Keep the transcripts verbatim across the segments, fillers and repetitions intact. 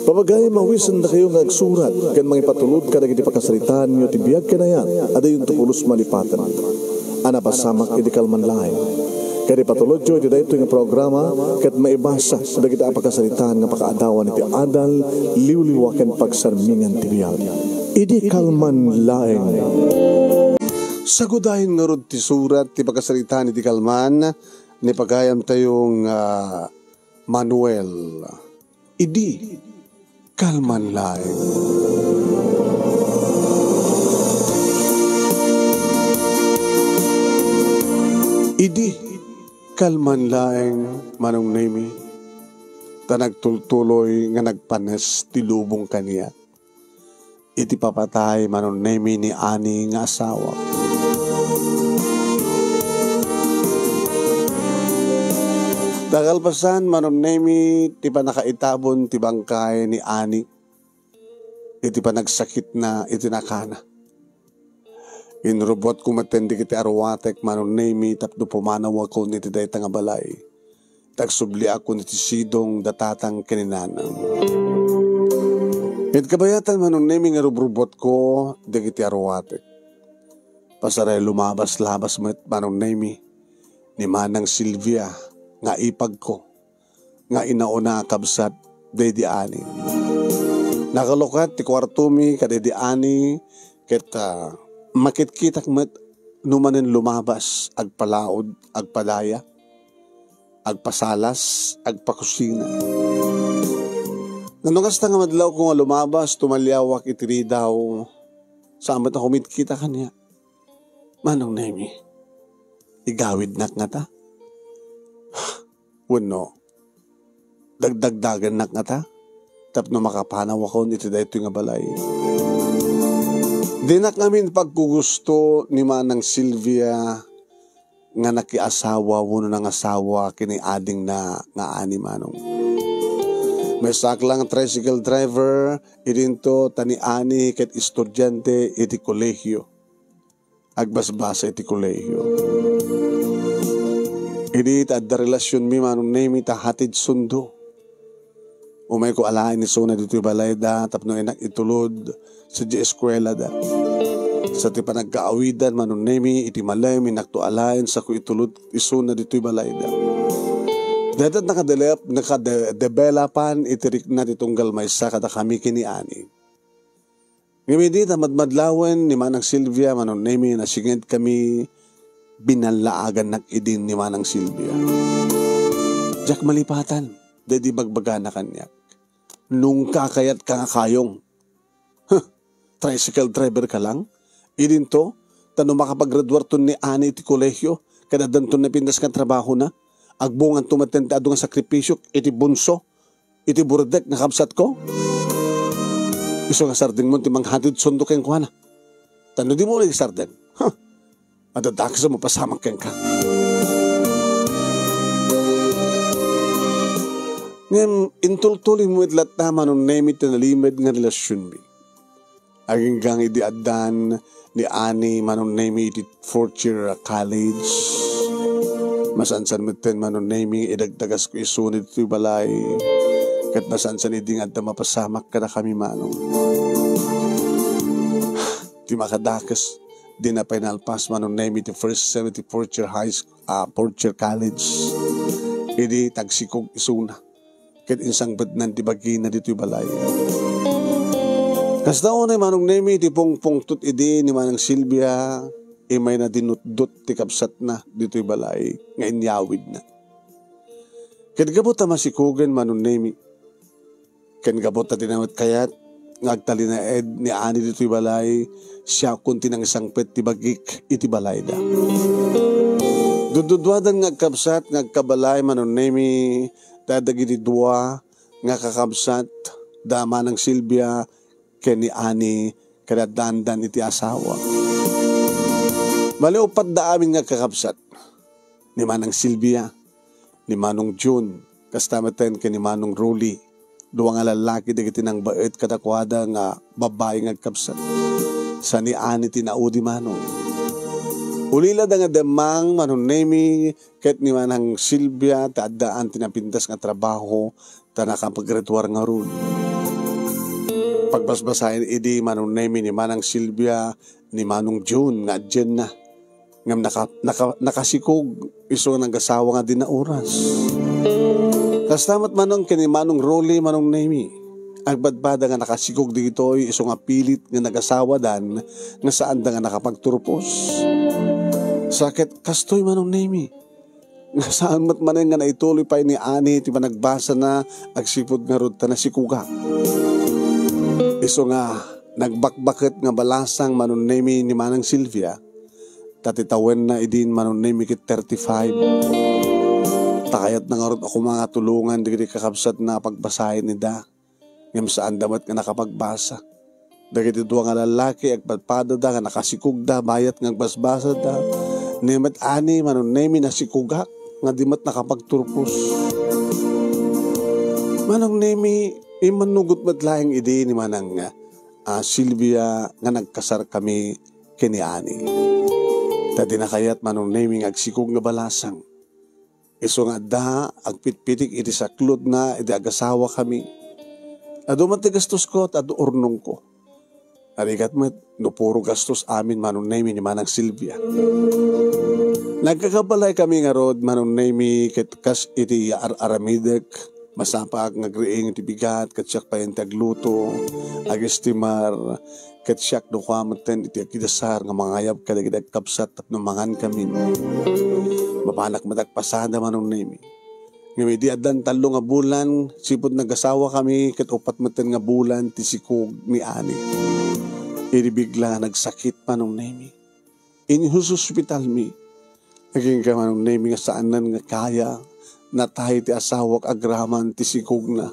Papagayam, mawisendakayo nga agsurat ken mangipatulod kadagiti pakasaritaanyo ti biag ken ayat a dayonto pulos malipaten a napasamak idi kalman laeng. Ket ipatulodyo iti daytoy nga programa ket maibasa dagiti a pakasaritaan nga pakaadawan iti adal, liwliwa ken pagsarmingan ti biag. Idi kalman laeng. Sagudayen ngarud ti surat ti pakasaritaan iti kalman ni pagayamtayo nga Manuel. Idi kalman laeng. Idi kalman laeng, Manong Nemi, ta nagtultuloy nga nagpanes ti lubong kaniak iti papatay, Manong Nemi, ni Ani nga asawa. Ta kalpasan, Manong Nemi, ti pannakaitabon ti bangkay ni Ani iti panagsakitna iti nakana. Inrubbuatko metten dagiti aruatek, Manong Nemi, tapno pumanawakon iti dayta nga balay. Ta agsubliakon iti sidong da tatang ken ni nanang. Ket kabayatan, Manong Nemi, nga rubrubbuatko dagiti aruatek. Pasaray lumabas-labas met, Manong Nemi, ni Manang Silvia nga ipagko nga inauna a kabsat daydi Ani. Nakalukat ti kuartomi kadaydi Ani ket, ah, makitkitak met no manen lumabas, agpalaod, agpadaya, agpasalas, agpakusina. Ngem no kasta nga madlawko nga lumabas, tumaliawak iti ridaw, saan met a kumitkita kaniak. Manong Nemi, igawidnak ngata? Wenno, dagdagdagennak ngata tapno makapanawakon iti daytoy nga balay? Dinak ngamin pagkugusto ni Manang Silvia nga nakiasawa wenno nangasawa ken ni adingna nga Ani, Manong. Maysaak la nga tricycle driver idinto ta ni Ani ket estudiante iti kolehio. Agbasbasa iti kolehio. Idi ta adda relasionmi, Manong Nemi, ta hatidsundo. Umayko alaen isuna ditoy balayda tapno innak itulod sadiay eskuelada. Sa ti panagkaawidan, Manong Nemi, iti malem, innakto alaen sako itulod isuna ditoy balayda. Dayta nakadele-, nakadedevelopan iti rikna ti tunggal maysa kadakami ken ni Ani. Ngem idi ta madmadlawen ni Manang Silvia, Manong Nemi, nasinged kami, binallaagannak idin ni Manang Silvia. Diak malipatan daydi bagbagana kaniak. Nungka kayatka nga kayong? Huh, tricycle driver ka lang? Idinto, ta no makapaggraduarton ni Ani iti kolehio, ket addanton napintas nga trabahona, agbunganto metten ti adu nga sakripisio iti bunso, iti burdek nga kabsatko? Isu nga sardengmo ti manghatidsundo kenkuana. Ta no dimo igsardeng, huh, madadakes a mapasamak kenka. Ngem intultuloymo met latta, Manong Nemi, ti nalimed nga relasionmi. Agingga idi addan ni Ani, Manong Nemi, iti fourth year college. Masansan metten, Manong Nemi, idagdagasko isuna ditoy balay. Ket masansan idi nga adda mapasamak kadakami, Manong. Ti makadakes, dina pay nalpas, Manong Nemi, ti first sem iti fourth year high school, ah, fourth year college. Idi tagsikog isuna ket insangpetnan ti bagina ditoy balay. Kasta unay, Manong Nemi, ti pungpungtot idi ni Manang Silvia, imayna dinutdot ti kabsatna ditoy balay nga inyawidna. Ket gapu ta masikogen, Manong Nemi, ken gapu ta dina met kayat nga agtalinaed ni Ani ditoy balay, siakon ti nangsangpet ti bagik iti balayda. Dudduduadan nga agkabsat nga agkabalay, Manong Nemi, ta dagiti dua nga kakabsat da Manang Silvia ken ni Ani, ket addandan iti asawa. Bali, uppat da amin nga kakabsat ni Manang Silvia, ni Manong Jun, kasta metten ken ni Manong Rolly, dua nga lallaki dagiti nangbaet kadakuada nga babbai nga agkabsat. Sa ni Ani ti naudi, Manong. Ulila da nga demmang, Manong Nemi, ket ni Manang Silvia, ta addaan ti napintas nga trabaho, ta nakapaggraduar ngarud. Pagbasbasaen idi, Manong Nemi, ni Manang Silvia ni Manong June nga adienna. Ngem naka-, naka-, nakasikog isu nga nagasawa nga dina oras. Kasta met manen ken ni Manong Rolly, Manong Nemi. Agbadbada nga nakasikog ditoy isu nga pilit nga nagasawadan nga saanda nga nakapagturpos. Sa ket kastoy, Manong Nemi, nga saan met manen nga naituloy pay ni Ani ti panagbasana agsipud ngarud ta nasikogak. Isu nga nagbakbaket nga balasang, Manong Nemi, ni Manang Silvia, ta ti tawenna idin, Manong Nemi, ket thirty-five. Ta kayatna ngarud a koma nga tulongan dagiti kakabsatna a pagbasaen ida. Ngem saanda met nga nakapagbasa. Dagiti dua nga lallaki, agpadpadada nga nakasikogda bayat nga agbasbasada. Ni met Ani, Manong Nemi, nasikogak nga di met nakapagturpos. Manong Nemi, immanugot met laeng idi ni Manang, ah, Silvia nga nagkasarkami ken ni Ani. Ta dina kayat, Manong Nemi, nga agsikog nga balasang. Isu nga adda, agpitpitik iti saklotna idi agasawakami. Adu met ti gastosko, adu urnongko. Arigat met no puro gastos amin, Manong Nemi, ni Manang Silvia. Nagkakabalaykami ngarud, Manong Nemi, ket kas iti ar-aramidek, masapaak nga agriing iti bigat, ket siak pay ti agluto, agestimar, ket siak no kua metten iti agkidasar nga mangayab kadagiti agkabsat tapno mangankami. Mapanak met agpasada, Manong Nemi. Ngem idi addan tallo nga bulan, sipud nagasawakami, ket upat metten nga bulan ti sikog ni Ani. Idi bigla nga nagsakit, Manong Nemi. Inhospitalmi. Agingga, Manong Nemi, nga saanen nga kaya, natay ti asawak agraman ti sikogna.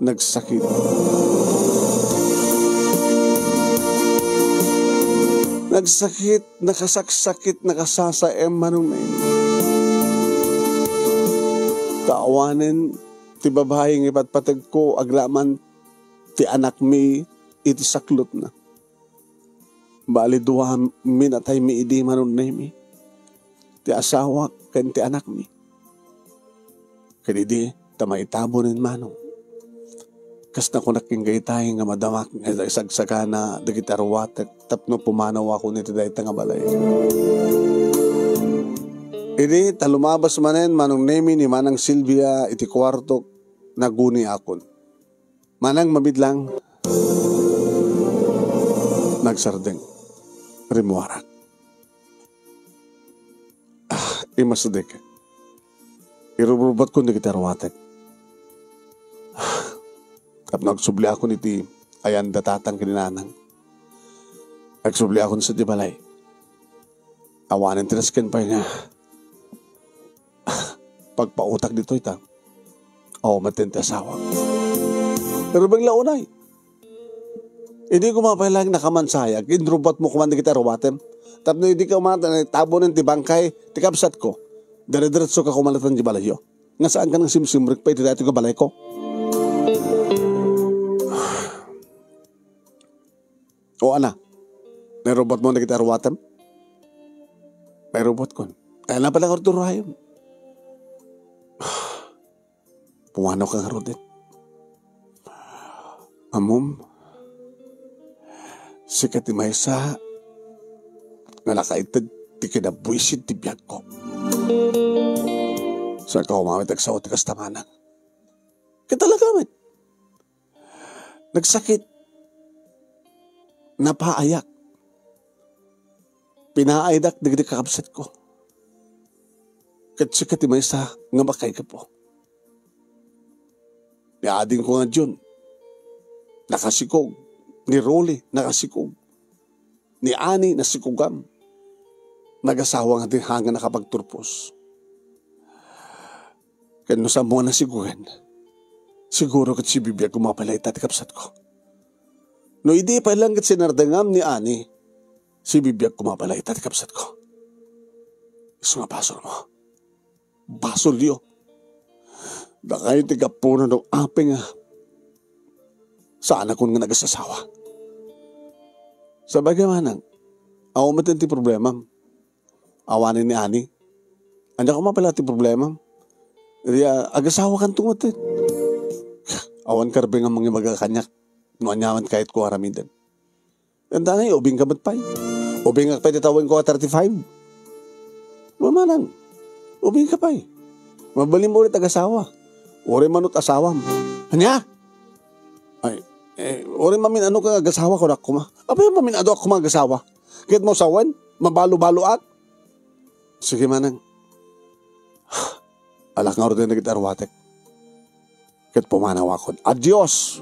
Nagsakit. Nagsakit, nakasaksakit, nakasasaem, Manong Nemi. Ta awanen ti babai nga ipatpategko agraman ti anakmi iti saklotna. Bali, dua mi nataymi idi, Manong Nemi. Ti asawak ken ti anakmi. Ket idi ta maitabonen, Manong. Kas nakunak ken daytay nga madamak nga isagsagana dagiti aruatek tapno pumanawakon iti dayta nga balay. Idi ta lumabas manen, Manong Nemi, ni Manang Silvia iti kuartok, naguniakon. Manang, mabitlang. Nagsardeng. Rimmuarak. Ah, imasdek. Irubrubatkon dagiti aruatek. Ah, tapno agsubliakon iti ayan da tatang ken ni nanang. Agsubliakon sa di balay. Awanen ti nasken pay nga pagpautak ditoy ta awan met ti asawa. Pero bigla unay. Idi koma pay laeng nakamansayak, inrubatmo koma dagiti aruatem. Tapno idi ka umata, tabonen ti bangkay ti kabsatko. Dire-diretso ka koma latta di balayyo. Nga saan ka nang simsimrek pa iti daytoy nga balayko? O ana, nairubatmo dagiti aruatem? Nairubatkon. Ay, napala nga urdurayem. Pumanaw ka ngaruden. Ammom, sika ti maysa nga nakaited ti kinabuisit ti biagko. Saan ka umawit agsao ti kasta, Manang? Ket talaga met. Nagsakit. Napaayak. Pinaaydak dagiti kakabsatko. Ket sika ti maysa nga makaigapo. Ni adingko nga Jun, nakasikog. Ni Rolly, nakasikog. Ni Ani, nasikogam. Nagasawa nga di hanga nakapagturpos. Ken no saanmo nga nasigogan, siguro ket sibibiag ko mapalay ita ti kabsatko. No idi pay lang ket sinardengam ni Ani, sibibiag ko mapalay ita ti kabsatko. Isu nga basolmo. Basolyo. Dakayo ti gapuna no apay nga saanakon nga nagasasawa. Sabagay, Manang, awan met ti problemam. Awanen ni Ani. Ania koma pala ti problemam? Di, ah, agasawakanto met. Awan karbe nga mangibaga kaniak. no ania met kayatko aramiden. Anda ngay, ubing ka met pay. Ubing ka pay ti tawenko a thirty-five. Wen manang, ubing ka pay. Mabalin mo ulit agasawa. Uray manut asawam. Ania? Ay, eh, uray mamin-ano ka agasawa, kunak koma. Apay mamin-ado ak koma agasawa? Ket mo sawen, mabalo-baloak. Sige manang. Alak nga orden dagiti arwatek. Ket pumanawakon. Adios!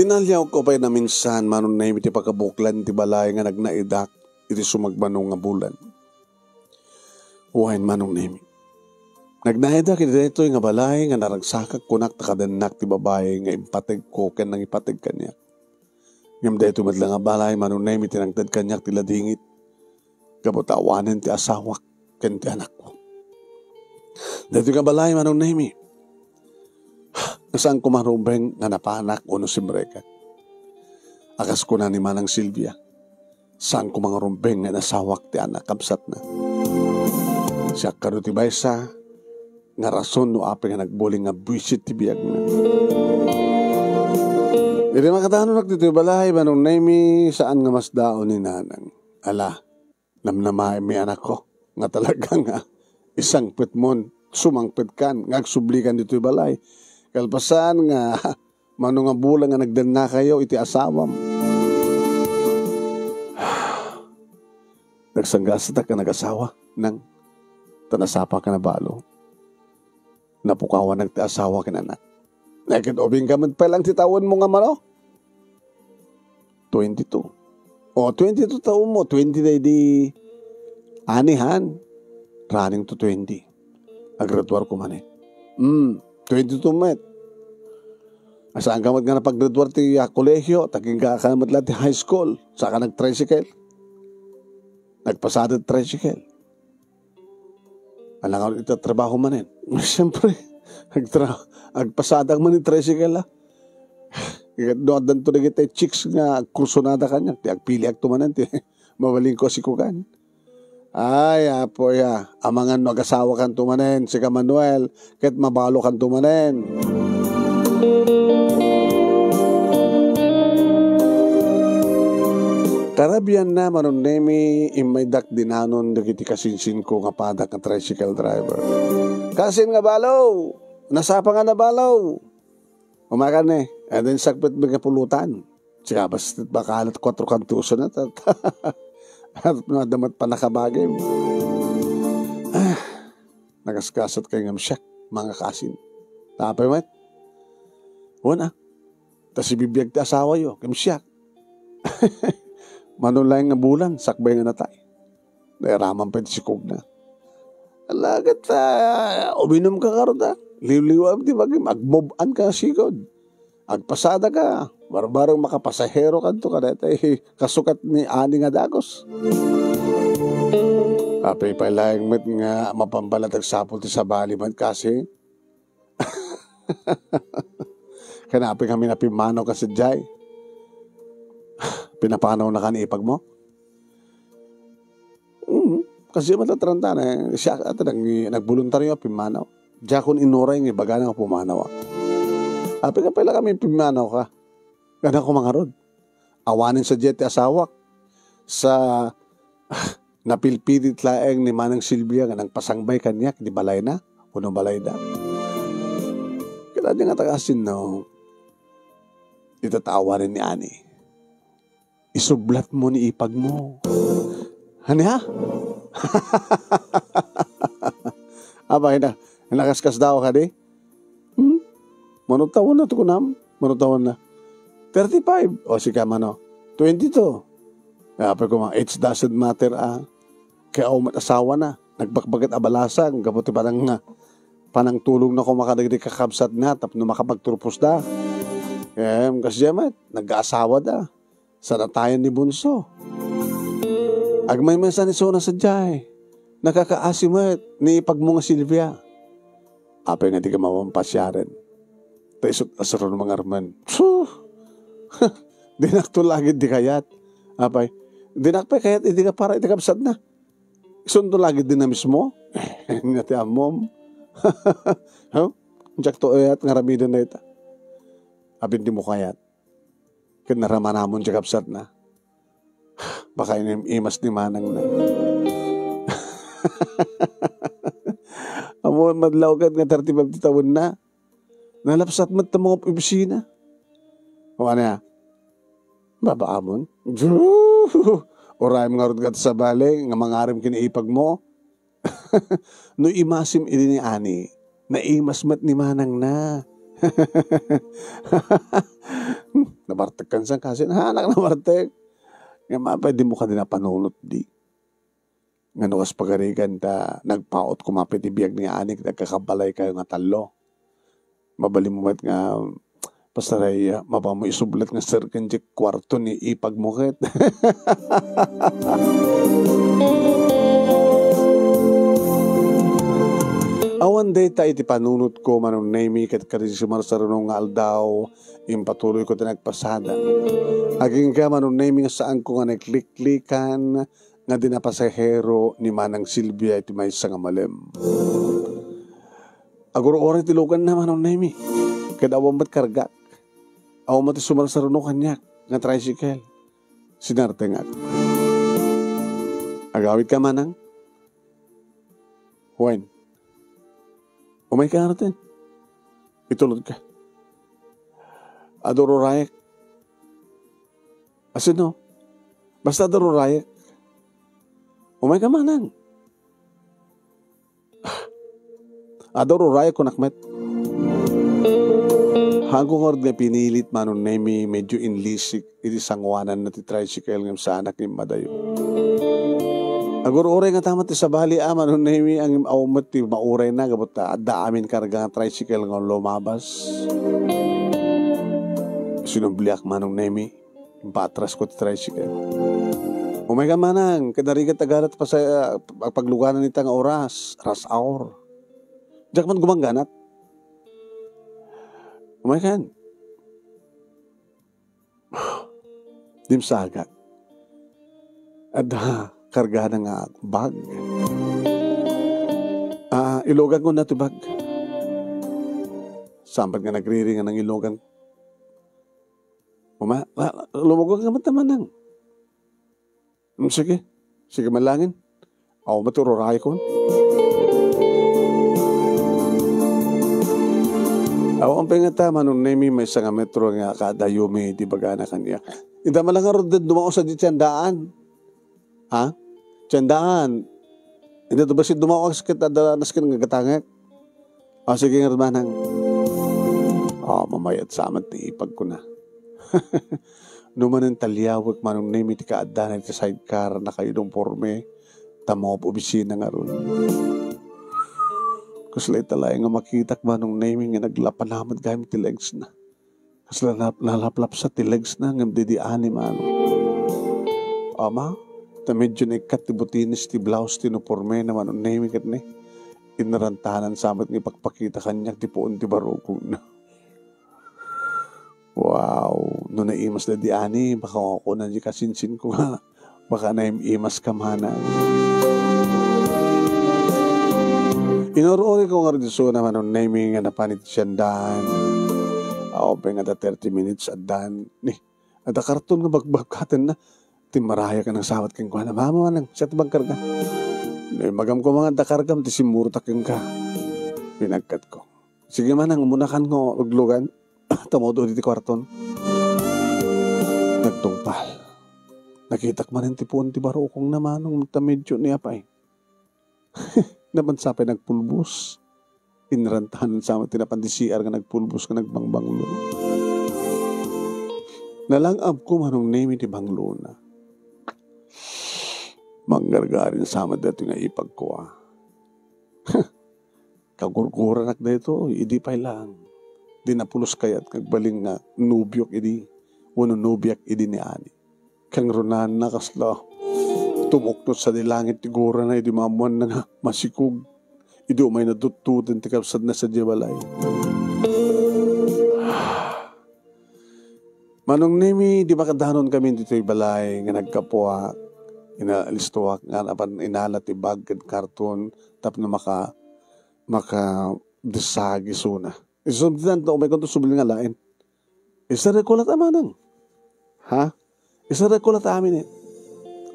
Tinaliawko pay naminsan, Manong Nemi, ti pagkabuklan ti balay nga nagnaidak iti sumagmamano nga bulan. Wen, Manong Nemi. Nagnaidak iti daytoy nga balay nga naragsakak, kunak ta kadennak ti babai nga impategko ken nangipateg kaniak. Ngem daytoy met la nga balay, Manong Nemi, ti nangted kaniak ti ladingit gapu ta awanen ti asawak ken ti anakko. Daytoy nga balay, Manong Nemi, nga saan ko man rumbeng nga napanak wenno simrekak. A kas kuna ni Manang Silvia, saan ko man rumbeng nga inasawak ti anak kabsatna. Siak kano ti maysa nga rason no apay nga nagbuling nga buisit ti biagna. Idi makadanon ditoy balay, Manong Nemi, saan nga masdaon ni Nanang. Ala, namnamaem, anakko, nga talaga nga isangpetmon, sumangpetkan nga agsublikan ditoy balay. Kalpasan nga mano nga bulan nga nagdennakayo iti asawam. Nagsanggasatak a nagasawa, Nang, ta nasapaka a balo. Napukawanak ti asawa ken anak. Ket ubing ka met pay laeng ti tawenmo nga mano? Twenty-two. O, twenty-two tawenmo, twenty daydi ani, han? Running to twenty. Agraduarko manen. Hmm, twenty-two met. Saan ka met nga napaggraduar ti, ah, kolehio, ta agingga ka met la ti high school, saan ka nag-tricycle? Nagpasada ti tricycle. Ala nga iti trabaho manen. Siyempre, agtra-, agpasadak man ti tricycle, ah. Ket no addanto dagiti chicks nga agkursunada kaniak, ti agpiliakto manen, ti mabalinko a sikogan. Ay, apo ya, amangan no agasawakanto manen, sika Manuel, ket mabalokanto manen. Karabianna, Manong Nemi, immaydak dinanon dagiti kasinsinko nga padak nga tricycle driver. Kasin nga balo! Nasapa nga nabalo! Umakan ni, and then sakbit mi nga pulutan. Sika, basta bakalat kuatro kantusan na, tat-, at no, adamat pa nakabagay. Ah. Nagasgasat kay ngem siak, mga kasin. Apay met? Wen a, ta sibibiag ti asawayo, ngem siak. Mano laeng nga bulan, sakbay nga natay. Nairaman pay ti sikogna. Ala, ket, ah, uminum ka ngarud, ah. Liwliwaem ti bagim, agmove on ka sigud. Agpasada ka, barbareng makapasahero kanto kadaytoy kasukat ni ani nga dagus. Apay pay laeng met nga mapan pay la ti agsapul ti sabali met kasi. Ken apay kami napimmanaw ka sadiay? Pinapanawna ka ni ipagmo? Mm, kasi met la tarantana, eh, siya, ato, nag-, nagboluntaryo a pimmanaw. Diakon inuray nga ibagana nga pumanaw. Apay nga pay la kami pimmanaw ka. Adda ko mangarud. Awanen sadiay ti asawak. Sa napilpilit laeng ni Manang Silvia nga nangpasangbay kaniak di balayna, wenno balayda. Ket ania nga tagasin no, ita ta awanen ni ani. Isublatmo ni ipagmo. Ania? Apay na, nakaskasdaaw kadi? Hmm? Mano tawenna ti kunam? Mano tawenna? Thirty-five. O, sika mano? Twenty-two. Apay koma, it doesn't matter, ah. Kay awan met asawana. Nagbakbaket a balasang gapu ti panang-, panangtulongna koma kadagiti kakabsatna tapno makapagturposda. Em, kasdiay met, nag-aasawada. Sa natayen ni Bunso. Agmaymaysa ni Sona sadiay. Nakakaasi met ni ipagmo nga Silvia. Apay nga di ka mapampasiaren? Ta isut' a saro no mangarmen. Puh! Dinakto lagid di kayat. Apay, Dinak pay kayat idi nga para iti kabsatna. Isunto lagi dina mismo. Nya ti ammom. Huh? Diak to ayat nga aramiden dayta. Apin dimo kayat. Ken naramanamon ti kabsatna. Baka inim-imas ni manangna. Ammom, madlaw ket nga thirty-five ti tawenna. Nalapsat met ta mangup-, opisina. O ania? Babaamon? Urayem ngarud ket sabali nga mangarem ken ipagmo. No imasim idi ni Ani, naimas met ni manangna. Nabartek kan san kasi, anak, nabartek. Nga mapay, dimo kadi napanunot di. Nga no kas pagarigan ta nagpaut koma pay ti biag ni Ani ket agkakabalay kayo nga tallo. Mabalinmo met nga, Pastor, ay, ah, mapamo isublet nga sir ken di kuarto ni ipagmo ket. Awan dayta iti panunotko, Manong Nemi, ket kadi sumarsaruno nga aldaw, impatuloyko ti nagpasada. Agingga, Manong Nemi, nga saanko nga naikliklikan nga di napasahero ni Manang Silvia iti maysa nga malem. Agur-uray ti luganna, Manong Nemi. Ket awan met kargak. Awan met ti sumarsaruno kaniak nga tricycle. Sinartengak. Agawidka, Manang? Wen. Umayka ngarud. Itulodka. Adu rurayek. Asino? Basta adu rurayek. Umayka, Manang. Adu rurayek, kunak met. Haanko ngarud nga pinilit, Manong Nemi, medyo inlisik iti sanguananna ti tricycle ngem saanak nga immadayo. Agur-uray ngata met ti sabali a, Manong Nemi, ngem awan met ti maurayna gapu ta adda amin karga nga tricycle nga lumabas. Sinumbliak, Manong Nemi. Impatrasko ti tricycle. Umayka, Manang, ket narigat a gada ti pasa-, ah, pagluganan ita nga oras, rush hour. Diak man gumangganat. Umaykan. Dimsagak. Adda kargana nga bag. Ah, iluganko na ti bag. Sambat nga nagriring nga nangilugan. Uma-, la-, lumuganka met, Manang. Mm, sige. Sige, Manang. Awan met ti rurayekon. Awan pay ngata, Manong Nemi, maysa nga metro nga kaadayomi ti bagana kaniak. Ita man lang ngarud dumao sadiay ti andaan. Ha? Ti andaan. Ita to bassit dumao ket adda nasken nga gatangek. O, sige ngarud, Manang. O, mamayat sa met ti ipagkuna. No manen taliawek, Manong Nemi, ti kaaddana iti sidecar, nakauniforme, ta mangup-opisina ngarud. Kasla ita laeng nga makitak, Manong Nemi, nga naglapalamet gayam ti legsna. Kasla nalap-, nalaplapsat ti legsna ngem didi ani, Manong. Ama, ta medyo naikkat ti butines ti blouse ti uniformena, Manong Nemi, ket ni, innarantanan sa met nga ipakpakita kaniak ti puon ti barukongna. Wow, no naimas daydi ani, baka kunan di kasinsinko nga, baka naim-imaska, Manang. Inur-uriko ngarud isuna, Manong Nemi, nga napan iti siandan. Awan pay ngata thirty minutes addan. Ni, adda karton nga bagbagkatenna. Timmarayek a nangsawat kenkuana. Mama, Manang, siak ti mangkarga. No immagam koma nga adda kargam, ti simmurtak kenka. Pinagkatko. Sige, Manang, umunakan nga luglugan. Ta maudo ditoy kuarton. Nagtungpal. Nakitak manen ti puon ti barukongna, Manong, ta medyo ni apay. Nabansa pay nagpulbos. Innarantanan sa met ti napan ti C R nga nagpulbos nga nagbangbanglo. Nalang-abko, Manong Nemi, ti banglona. Manggargarin sa met daytoy nga ipagko, a. Kagurguranak daytoy, idi pay laeng. Di napulos kayat nga agbalin nga nobiok idi, wenno nobiak idi ni Ani. Kangrunanna kasla tumuknot sadi langit ti gurana idi maammoanna nga masikog. Idi umayna duttuten ti kabsatna sadiay balay. Manong Nemi, di makadanon kami ditoy balay nga naggapuak. Inalistoak nga apan inala ti bag ken karton tapno maka-, makadessage isuna. Isu ti tanto, umaykonto subli nga laen. Iserrekko latta, manang. Ha? Iserrekko latta amin, eh.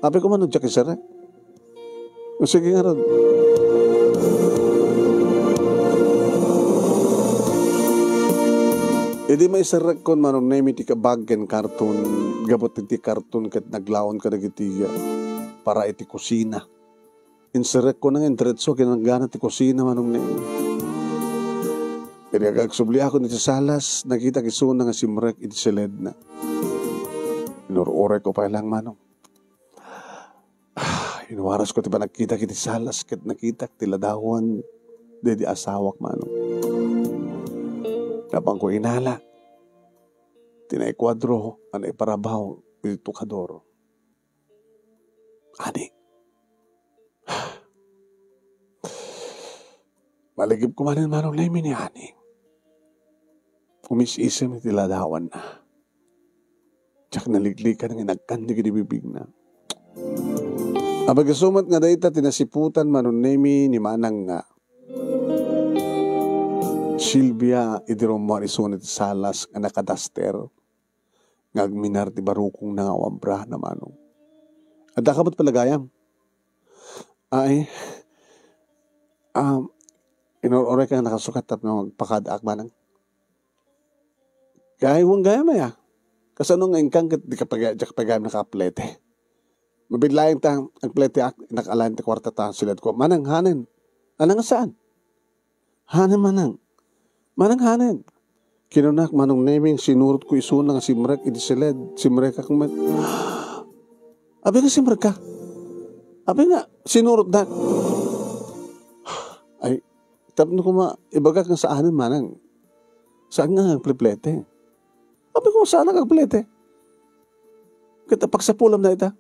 Apay ko man, no, diak iserrek. O, sige ngarud. Idi maiserrekkon, Manong Nemi, ti kabag ken karton, gapu ti karton ket naglaon kadagiti, ah, para iti kusina. Inserrekko nga indiretso kinanggana ti kusina, Manong Neng. Idi agsubliakon iti salas, nakitak isuna nga simrek iti siledna. Inur-urekko pay lang, Manong. Ah, inwarasko ti panagkitak iti salas ket nakitak ti ladawan daydi asawak, Manong. Napanko inala ti naikuadro a naiparabaw iti tukador. Ani? Malagipko manen, Manong Nemi, ni Ani. Umis-isem iti ladawanna. Diak naliklikan nga inagkan dagiti bibigna. Apay, isu met nga dayta ti nasiputan, Manong Nemi, ni Manang nga Silvia, idi rummuar isuna ti salas nga nakadaster nga agminar ti barukongna nga awan brana, Manong. Adda ka met pala gayam? Ay, um, inur-uray ka nga nakasukat tapno agpakadaak, Manang. Kay, wen gayam aya. Kasano nga inkang ket di ka pag-, diak pagayam nakaplete? Mabit laeng ta, agplete ak, innak alaen ti kuarta ta, siledko, Manang, hanen. Anang saan? Hanen, Manang. Manang, hanen. Kinunak, Manong Neming, sinurotko isuna nga simrek iti siled. Simrekak met. Abi nga simrekka? Abi nga sinurotdak? Ay, tapno koma, ibagak nga saanen, Manang. Saan nga agpleplete? Abi ko, saan nga agplete? Ket pagsapulam na ita.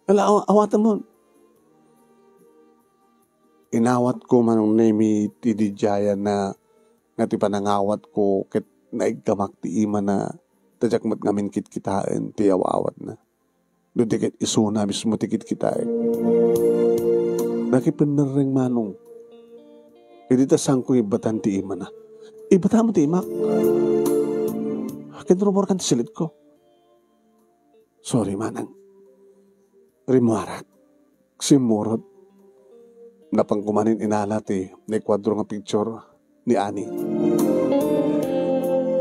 Ala, aw-, awaten mo. Inawatko, Manong Nemi, ti didiayanna nga ti panangawatko ket naiggamak ti imana, ta diak met ngamin kitkitaen ti aw-awatna. No di ket isuna mismo ti kitkitaek. Nakipennerreng, Manong. Idi ta saanko ibbatan ti imana. Ibbatam ti imak. Ket rummuarkan ti siledko. Sorry, Manang. Rimmuarak. Simmurot. Napanko manen inala ti naikuadro nga picture ni Ani.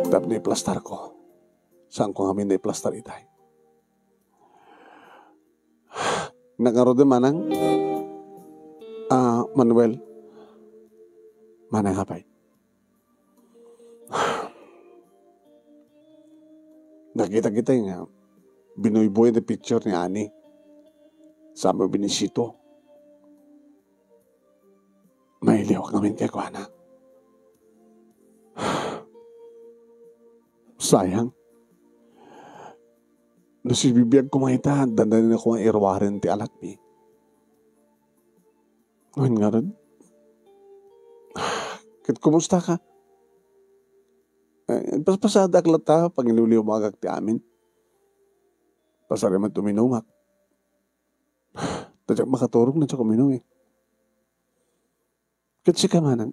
Tapno iplastarko. Saanko ngamin naiplastar itay. Nakarudim, Manang? Ah, Manuel. Manang, apay? Nakita kita nga binuybuy ti picture ni Ani. Sabi, binisito. Mailiwak ngamin kenkuana. Sayang. No sibibiag koma ita, dandanin a koma iruaren ti alakmi. Wen ngarud? Ket kumusta ka? Eh, paspasadak latta, panginliwliwagak ti amin. Pasarimet uminumak. Ta diak makaturog no diak uminum, eh. Ket sika, Manang,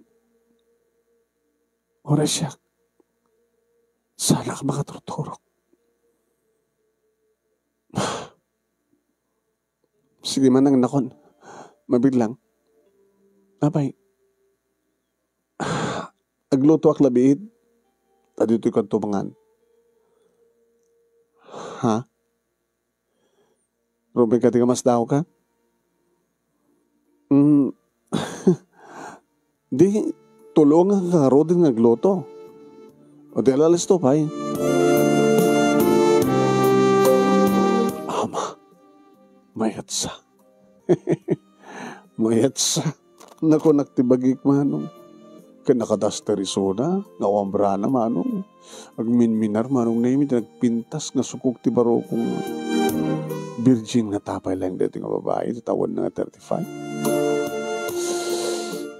uray siak, saanak a makaturturog. Sige, Manang, nakon, mabiit lang. Apay, aglutoak la biit, ta ditoy kanto mangan. Ha? Rumbeng ka ti kamasdaawka? Mm. Di, tulongak ngaruden nga agluto. O di, alalisto pay. Ama, mayatsa. Mayatsa. Nakunak ti bagik, Manong. Ken nakadaster isuna, nga awan brana, Manong. Agminminar, Manong Nemi, ti nagpintas nga sukog ti barukong. Virgin nga tapay laeng daytoy nga babai, ti tawenna nga thirty-five.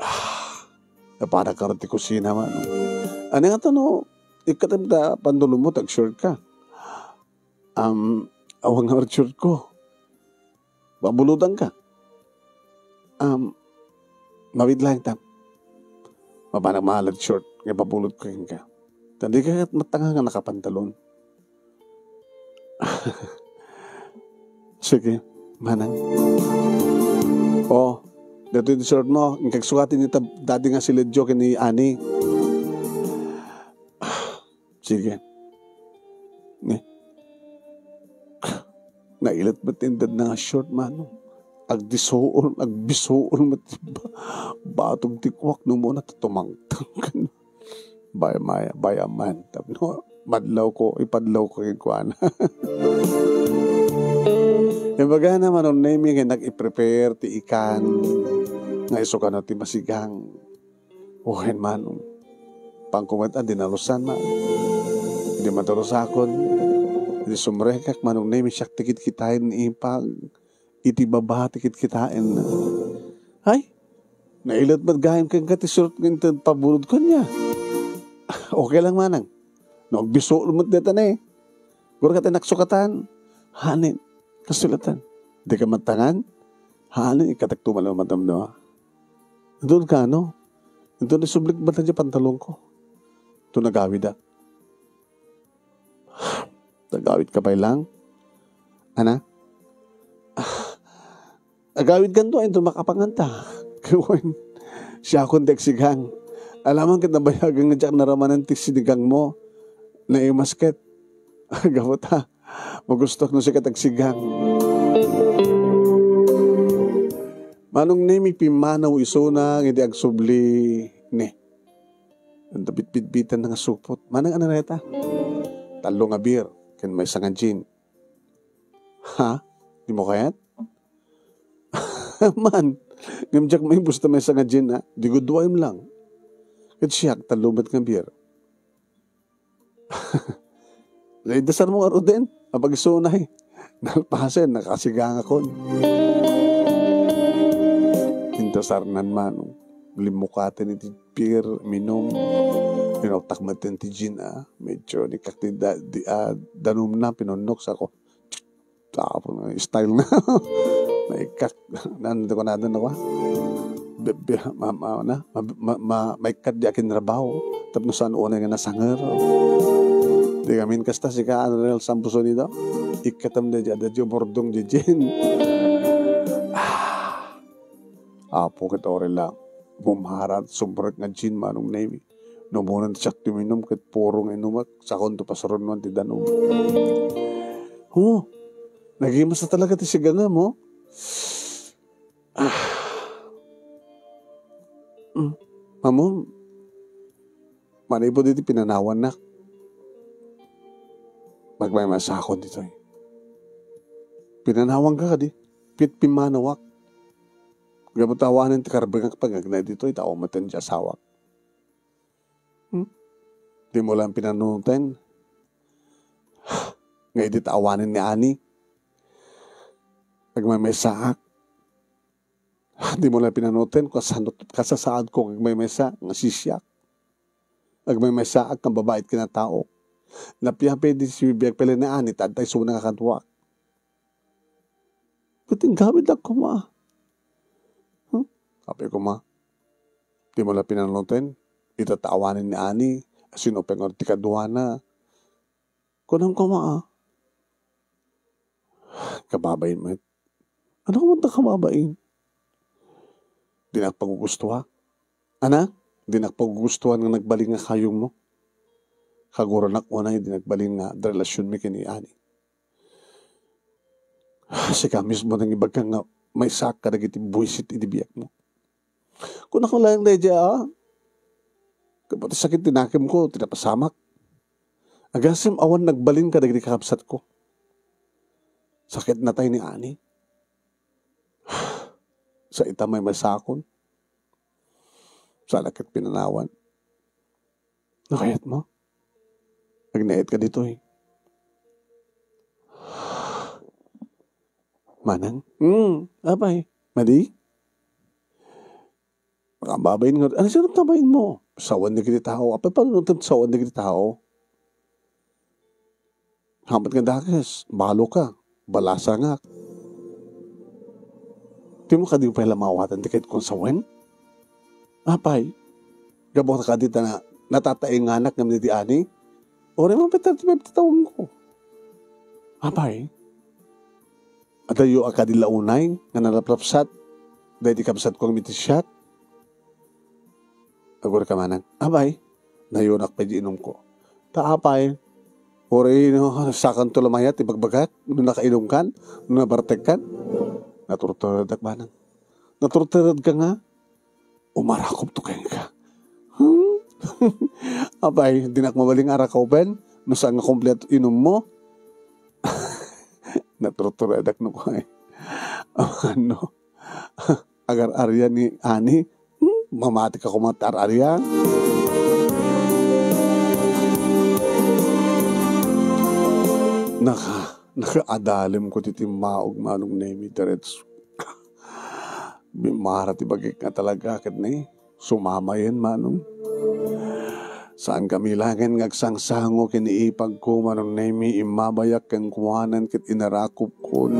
Ah, napanak ngarud ti kusina, Manong. Ania ngata no, ikkatem ta panulom mo, ta agshort ka. Um, awan nga short ko. Pabulodanka. Um, mawid laeng ta. Mabanak maalad short nga ipabulodko kenka. Ta dika ket matanga nga nakapantalon. Sige, manang. O, daytoy ti short mo. Inkagsukat ni ta-, dati nga si Ledjo ken ni Ani. Sige. Ni. Nailet met ti inted na nga short, manong. Agdisuol, agbisuol met ti ba-, batog ti kuak no muna ta tumangtang ken. Bay-, may-, bayaman. Tapno madlawko, ipadlawko kenkuana. Imbagana, Manong Nemi, nga nag-i-prepare ti ikan nga isu kano ti masigang. Wen, Manong. Pangkumet a dinalusan, Manong. Idi madarusakon, idi sumrekak, Manong Nemi, siak ti kitkitaen ni Ipag. Iti baba ti kitkitaenna. Ay, nailet met gayam kenka ti short nga inted pabulodko nia. Okay lang, manang. No agbisuol met dayta ne. Gura ket naksukatan. Hanin, kasulatan. Dika mattangan? Hanin, ikkatek tumal a madamdama. Inton kano? Inton isublik met ti pantalonko. Inton nagawidak. Nagawidka pay lang? Ana? Ah, agawidkanto, inton makapanganta. Wen, siakon ti agsigang. Alamang ket nabayagan nga diak naramanen ti sinigangmo. Naimas ket. Gapu ta, magustuak no sika ti agsigang. Manong Nemi pimmanaw isuna nga idi agsubli ni. Anda bitbitbitan nga supot. Manang ano reta? Tallo nga beer, ken maysa nga gin. Ha? Dimo kayat? Man, ngem diak maibus ta maysa nga gin, a. Di gud duaem lang. Ket siak, tallo met nga beer. Naidasar mo ngaruden, apag isunay. Nalpasen, nakasigangakon. Intasarnan, manong. Limmukaten iti beer, minum. Pinuktak met ti gin, a. Medyo nikak ti da-, di, a, danumna, pinunnok, sako. Tapos, style na. Maikkat. Naan ti kunada na kwa? Be-, be-, ma-, ma-, na? Ma-, ma-, ma-, maikkat di akin rabaw. Tapno saan unay nga nasanger. Di kami kasta sika, Unreal Sambuson ito. Ikkatam da dya, da dya bordong dya dyan. Ah. Apo, ket orila. Bumarat, sumrek nga gin, Manong Nemi. Numunan ti siak ti uminum ket puro nga inumek, sakonto pasurunoan ti danum. Oh, nagimas na talaga ti sigangam, oh. Ah. Mm. Ammom, manipud iti pinanawannak, magmaymaysakon ditoy. Pinanawanka kadi, pit-, pimmanawak. Gapu ta awanen ti karbengak pagagna ditoy, ta umeten ti asawak. Hmm? Dimo lang pinanunoten nga idi ta awanen ni Ani, agmaymaysaak. Dimo lang pinanunoten kasano, kasasaadko nga agmaymaysa nga sisiak. Agmaymaysaak nga babai ti kinataok. Napiapay di si bibiag pele ni Ani, ta adda isuna nga kaduak. Ket inggawid lang koma. Hmm? Apay koma, dimo la pinanunoten, ita ta awanen ni Ani, sino pay nga ti kaduana. Kunam koma, a. Kababain met. Ano man ta kababain? Dinak pagugustuhan. Anak, dinak pagugustuhan nga nagbalin nga kayongmo. Kaguranak unay di nagbalin nga relasyon mi ken ni Ani. Sika mismo nangibaga nga maysaak kadagiti buisit idi biagmo. Kunak laeng daydiay, a. Gapu ti sakit ti nakemko, ti napasamak. Agasem awan nagbalin kadagiti kakabsatko. Sakit natay ni Ani. Sa ita maymaysakon. Sa lakit pinanawan. Nakayat mo? Agnaed ka ditoy. Manang? Hmm, apay. Madi? Makababain nga, ano siya nagtabain mo? Sawan dagiti tao. Apay, paano nagtam-, sawan dagiti tao? Hamat nga dakes, balo ka, balasangak. Dimo kadi pay la maawatan ti kayatko nga sawen? Apay, gapu kadi ta na-, natataenganak ngem ni di ani? Uray man pay thirty-five ti tawenko. Apay, adayo a kadi la unay nga nalaplapsat daydi kabsatko nga mitisiat? Agurka manang, "Apay, nayunak pay di inumko." "Ta apay, uray no, sakanto la mayat ti bagbagak no nakainumkan, no nabartekkan?" Naturtureddak manang. Naturturedka nga, umarakupto kenka. Hmm? Apay, dinak mabalin nga arakaupen no saan nga kompleto inummo? Naturturedak no kua. Ano? Agar-aria ni ani? Hmm? Mamatika koma ti ar-aria? Naka, nakaadalem ko ti timmaog, Manong Nemi, diretso. Bimmara ti bagik nga talaga ket ni sumamayen, Manong. Saan kami laengen nga agsangsango ken ni ipagko, Manong Nemi, immabayak kenkuanan ket inarakupkon.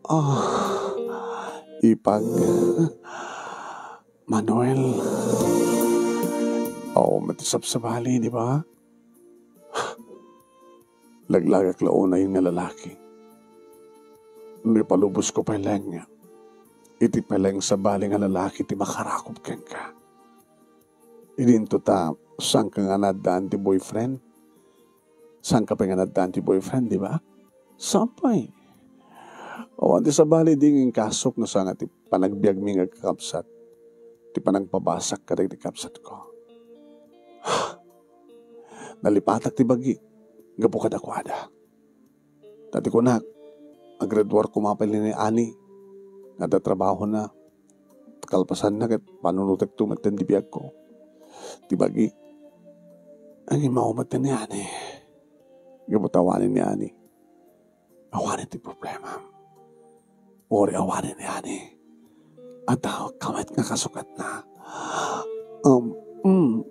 Ah, ipag. Manuel. Oo, mati sabsabali, di ba? Laglagak la unay nga lalaki. No ipalubosko pay laeng nga, iti pay laeng sabali nga lalaki ti makarakup kenka. Idinto ta, saanka nga naaddaan ti boyfriend? Saanka pay nga naaddaan ti boyfriend, di ba? Saan pay? Awan ti sabali idi nga inkasok no saan nga ti panagbiagmi nga agkakabsat, ti panagpabasak kadagiti kabsatko. Nalipatak ti bagi gapu kadakuada. Ta ti kunak, aggraduar koma pay ni ani, adda trabahona. Kalpasanna ket panunotekto metten ti biagko. Ti bagi, agimaw metten ni ani. Gapu ta awanen ni ani. Awanen ti problema. Uray awanen ni ani. Adda ka met nga kasukatna. Um, mm,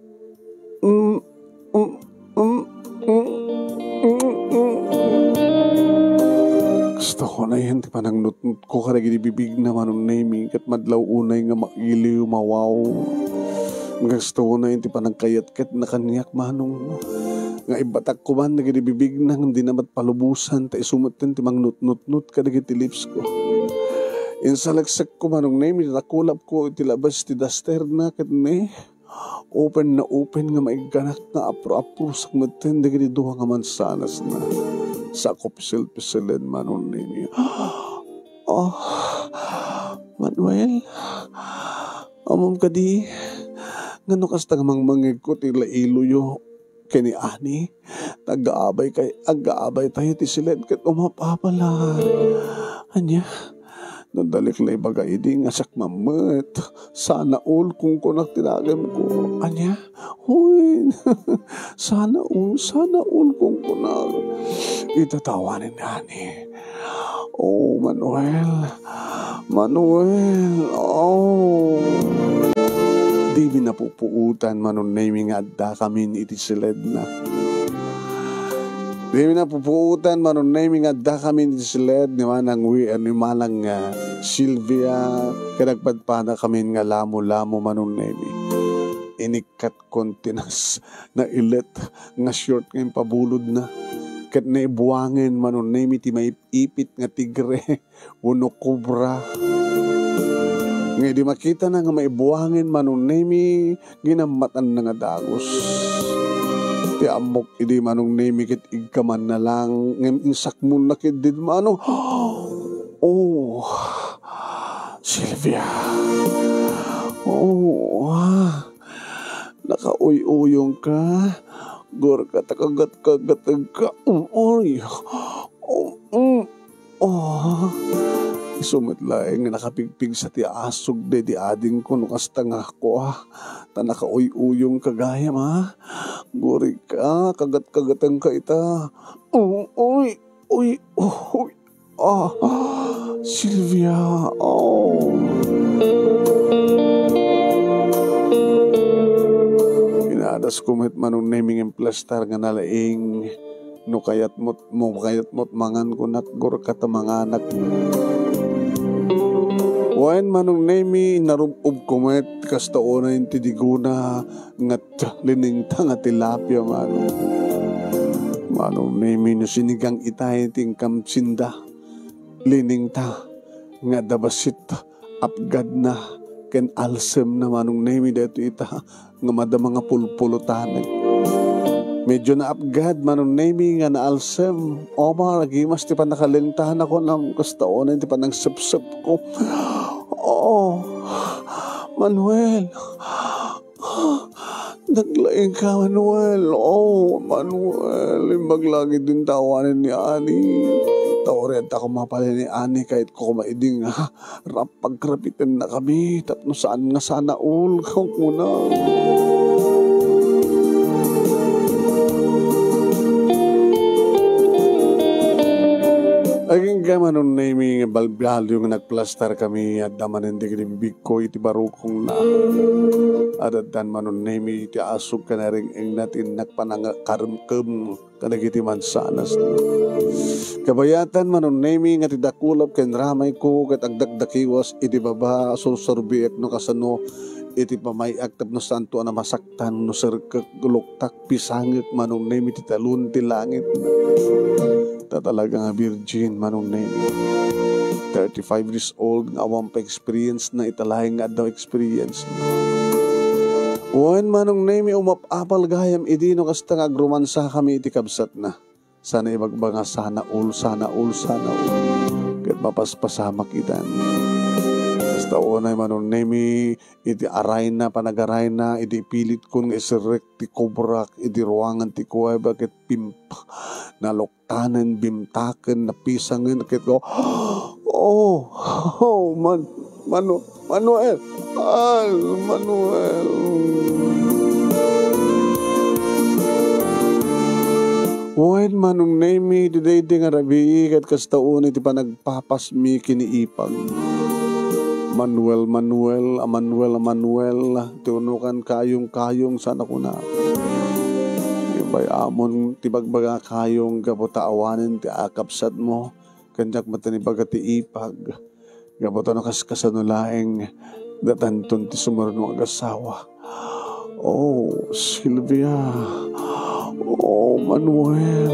mm, mm, mm, mm, mm, mm. Kasta ko na yan ti panangnutnotko kadagiti bibigna, Manong Nemi, ket madlaw unay nga mailiw, mawaw. Kasta ko na yan ti panangkayat ket nakaniak, Manong. Nga ibatak ko man dagiti bibigna ngem dina met palubosan ta isu metten ti mangnutnutnot kadagiti lips ko. Insaleksekko, Manong Nemi, ti nakulapko iti labas ti dasterna ket ne, open na open nga maigganak nga apro-aprosak metten dagiti dua nga mansanasna. Sako pisil-pisilen, Manong Nemi. Ah, Manuel, ammom kadi nga no kasta nga mangmangegko ti lailoyo ken ni ani, aggaabay kay, aggaabay tayo ti siled ket umapapala. Ania? No dalik la ibaga idi nga siak mammet, sana all, kunkunak ti lagem ko. Ania? Hoy, sana all, sana all, kunkunak. Ita ta awanen ni ani. Oh, Manuel. Manuel. Oh. Dimi napupuotan, Manong Nemi, nga addakamin iti siledna. Dimi napupuotan, Manong Nemi, nga addakamin iti siled ni Manang Wi-, ni Manang, ah, Silvia, ket agpadpadakamin nga lamo-lamo, Manong Nemi. Inikkatkon ti nas-, nailet nga short nga impabulodna. Ket naibuangen, Manong Nemi, ti maip-ipit nga tigre wenno kobra. Nga idi makitana nga maibuangen, Manong Nemi, ginammatanna nga dagus. Ti ammok idi, Manong Nemi, ket igkamanna lang, ngem insakmonna ketdi, Manong. Oh, Silvia. Oh, ah. Nakauy-uyongka. Gurka ta kagat-kagatengka. Uy. Oh, mm. Oh. Isu met laeng nga nakapigpigsa ti asog daydi adingko no kasta nga kua. Ta nakauy-uyongka gayam, a. Gurka, kagat-kagatengka ita. Oh, uy. Uy, uy. Ah, Silvia, oh. Inadasko met, Manong Nemi, nga implastar nga nalaing no kayatmo't, no kayatmo't mangan, kunak, gurka ta manganak. Wen, Manong Nemi, narub-ubko met, kasta unay ti digona, ngat liningta nga tilapia, Manong. Manong Nemi, no sinigang itay ti inkam sinda, liningta nga adda bassit, apgadna, ken alsemna, Manong Nemi, daytoy ita, nga madama nga pulpulotanek. Medyo naapgad, Manong Nemi, nga naalsem. Omar, agimas ti pannakaliningtana, kunam, kasta unay ti pannangsepsepko. Oo, Manuel. Naglaingka, Manuel. Oh, Manuel. Imbag langit din tawanen ni Ani. Tawanen ta kumapalay ni Ani, kahit ko kumaiding, ha? Rap-, pagkrapitennakami tapno saan nga sana all, kuna. Agingga, Manong Nemi, nga balbaliw nga nagplastarkami, adda manen dagiti bibigko iti barukongna. Adaddan, Manong Nemi, iti asug ken areng-engna ti innak panangkaremkem kadagiti mansanas. Kabayatan, Manong Nemi, nga ti dakulap ken ramayko ket agdakdakiwas iti baba, sursurbiek no kasano iti pamay-ak tapno santo a namasaktan no serkek, luktak, pisangek, Manong Nemi, ti talon ti langit. Ta talaga nga virgin, Manong Nemi. Thirty-five years old nga awan pa experience na, ita laeng nga adda experience. Wen, Manong Nemi, umap-apal gayam idi no kasta nga agrumansakami iti kabsatna. Sana ibagbaga, sana all, sana all, sana all. Ket mapaspasamak itan. Kasta unay, Manong Nemi, iti arayna, panagarayna, idi pilitkon nga iserrek ti kubrak iti ruangan ti kuweba ket pimp-, naluktanen, bimtaken, napisangen, ket ko, "Oh, oh, Man-, Manu-, Manuel, Al, Manuel." Wen, Manong Nemi, iti daydi nga rabii, ket kasta unay ti panagpapasmi ken ni ipag. Manuel, Manuel, a Manuel, a Manuel, ti unokan, kayong-kayong, sana kuna. Ibay-amon ti bagbaga, kayong, gapu ta awanen ti akabsatmo, ken diak met ibaga ti ipag. Gapu ta no kas-, kasano laeng, datanton ti sumurno nga agasawa. Oh, Silvia. Oh, Manuel.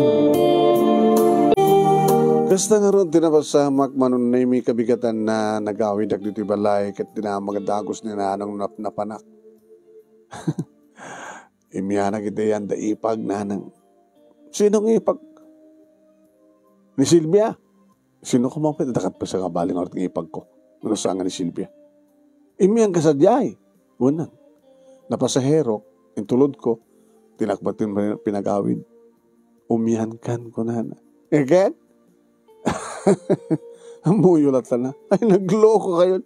Kasta ngarud ti napasamak, Manong Nemi, kabigatanna, nagawidak ditoy balay, ket dinamag a dagus ni nanang napnapanak. Immianak iti yan da ipag, nanang. Sino nga ipag? Ni Silvia. Sino ka mapit? Dakat pa sa kabali nga orot nga ipagko. Ano sa nga ni Silvia? Immian ka sadiay. Unang. Napasahero, intulod ko, tinakbat yung pinagawid. Umian kan, kunana. Again? Amuyo latta na. Ay, nagloko kayo.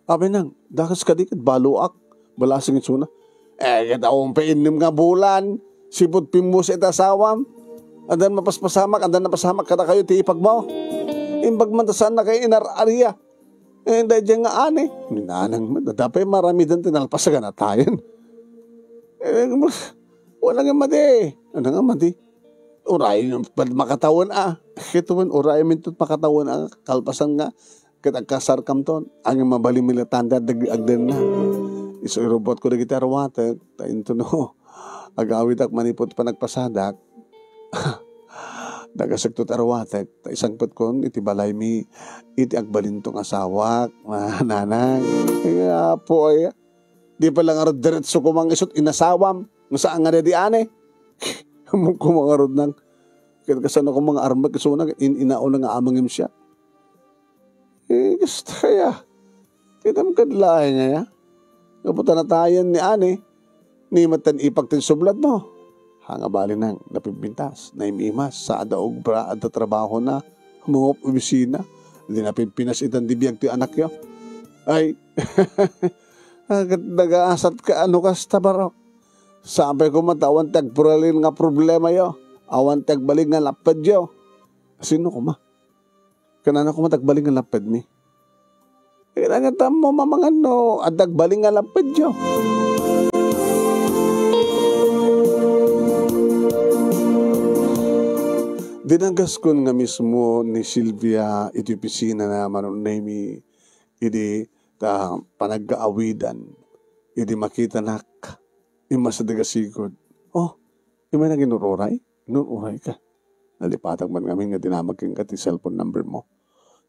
Apay nang, dakas kadi ket baluak, balasang itsuna. Eh, ket awan pay innem nga bulan, sipud pimmusa iti asawam. Addan mapaspasamak, addan napasamak kadakayo ti ipagmo. Imbag man ta saan na kayo inar-aria. Eh, daydiay nga ani. Ninanang, adda pay maramidan ti nalpas a ganatayan. Eh, wala nga madi. Ano nga madi? Uray, makatawen a. Kito man, uray, mintot makatawen a. Kalpasan nga, ket agkasarkamton, agin mabalin mi la tanda dag-, agdenna. Isu irubbotko dagiti arwatek, ta intono, agawidak manipud panagpasadak. Nagasekto ti arwatek, ta isangpetkon iti balaymi, iti agbalinto nga asawak, nanang. Ay, apo, ay, di pa lang arad diretso kumang isut inasawam, nga saan nga dadi ane. Amok kumang arud nang, ket kasano kumang armek isuna, in-, inauna nga amangem siya. Eh, kasta kaya. Ti damkad laeng aya. Gapu ta natayen ni ani, ni met ti ipag ti subladmo. Haan nga bali nang napimpintas, naim-imas, sa adda obra, adda trabahona, mangup-obisina, di napimpinas itan di biag ti anakyo. Ay, ket nagaasat ka, ano kasta, barok? Sapay koma ta awan ti agpuralin nga problemayo, awan ti agbalin nga lappedyo. Sino koma? Kanana koma ti agbalin nga lappedmi. Kailangan ta mo mamangan no adda agbalin nga lappedyo. Dinagaskon nga mismo ni Silvia iti opisina na Manong Nemi. idi ta panagkaawidan, idi makitanak, immasideg a sigud. Oh, imay naginururay? Inururay ka. Nalipatak man ngamin nga dinamag kenka ti cellphone number mo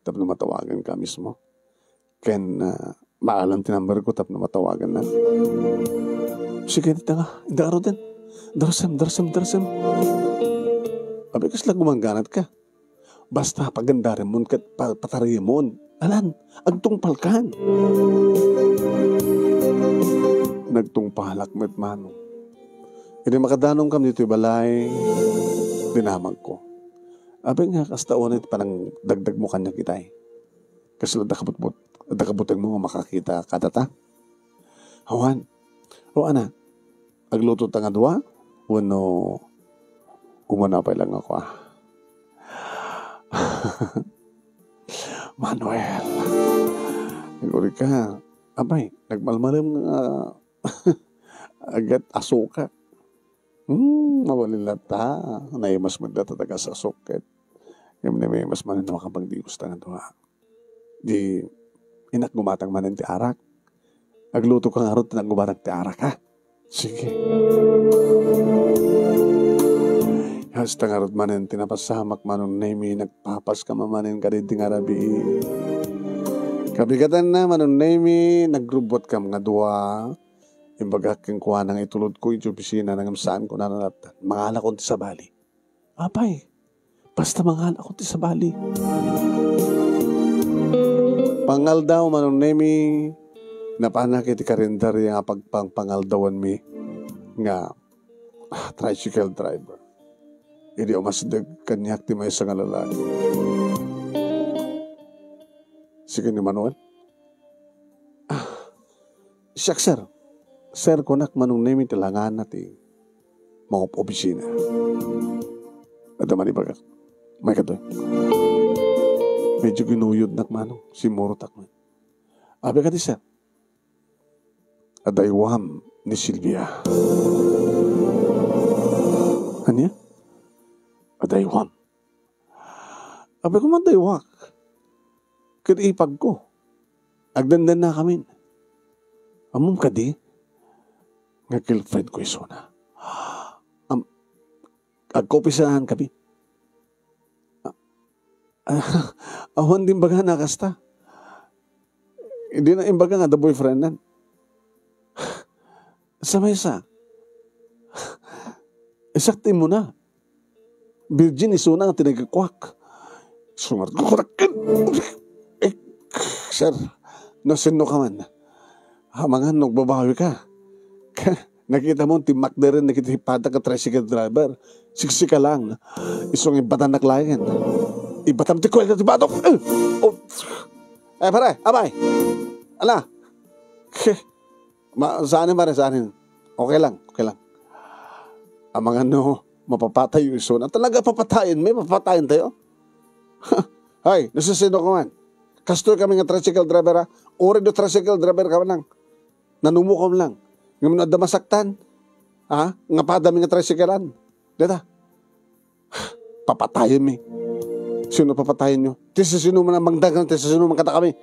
tapno matawagan ka mismo. Ken, ah, maalam ti number ko tapno matawagan na. Sige, dita nga. Inda ka ruten. Darsem, darsem, darsem. Abi, kasla gumangganat ka. Basta pagandaremon ket pa-, patariyemon. Alan, agtungpalkan. Nagtungpalak met, Manong. Idi makadanom kam ditoy balay, dinamagko. Abi nga, kasta unay ti panangdagdagmo kaniak itay. Kasla adda kabutbut-, adda kabutengmo nga makakita kadata? Awan. O, ana, agluto ta nga dua? Wenno umuna pay lang ako, ah? Manuel, naguri ka. Apay, nagmalmalem nga agat asukak. Hmm, mabalin latta. Naimas met latta taga-asukak. Ngem naimas manen no makapagdios ta nga dua. Di, inak gumatang manen ti arak. Agluto ka ngarud, inak gumatang ti arak, ha? Sige. Hasta ngarud manen ti napasamak, Manong Nemi, nagpapas ka manen kadaydi nga rabii. Kabigatanna, Manong Nemi, nagrubbot kam nga dua. Imbagak kenkuana nga itulod ko iti opisina, ngem saan ko nananaptan. Mangalakon ti sabali. Apay, basta mangalakon ti sabali. Pangaldaw, Manong Nemi, napanak iti karinderya nga pagpangpangaldawanmi nga, ah, tricycle driver. Idi umasideg kaniak ti maysa nga lalaki. Sige ni Manuel. Ah, siak, sir. Sir, kunak, Manong Nemi, ti langana ti mangup-opisina. Adda man ibagak. May katoy. Medyo ginuyodnak, Manong. Simurotak man. Abi kadi, sir? Adaywam ni Silvia. Ania? Adaywam. Abi ko, madaywak ket ipagko. Agdendennakamin. Ammom kadi nga girlfriend ko isuna? Am-, agkaopisinaan kami. A-, awan din baga na kasta. Hindi na imbaga nga the boyfriend nan. Sa maysa, isakti mo na. Virgin isuna nga tinagikuak. Sungat ko kunak. Eh, sir, no sinno ka man? Amangan no agbabawi ka. Nakita mo, timmakder dagiti padak nga tricycle driver. Siksika lang. Isu nga ibatannak laeng. Ibatam ti kuwelta ti batok. Eh! Oh. Eh, pare, abay. Ala. Ma-, saanen, pare, saanen. Okay lang, okay lang. Amangan no, mapapatay isuna. Talaga papatayen, may papatayen tayo. Hay, nasisino ka man? Kastoy kami nga tricycle driver, ha? Uri do tricycle driver ka man lang. Nanumukom lang. Ngem no adda masaktan, ha? Nga padami nga tricycle-an. Deta. Papatayenmi. Sino papatayen nyo? Ti sisino man ang mangdang, ti sisino man kadakami?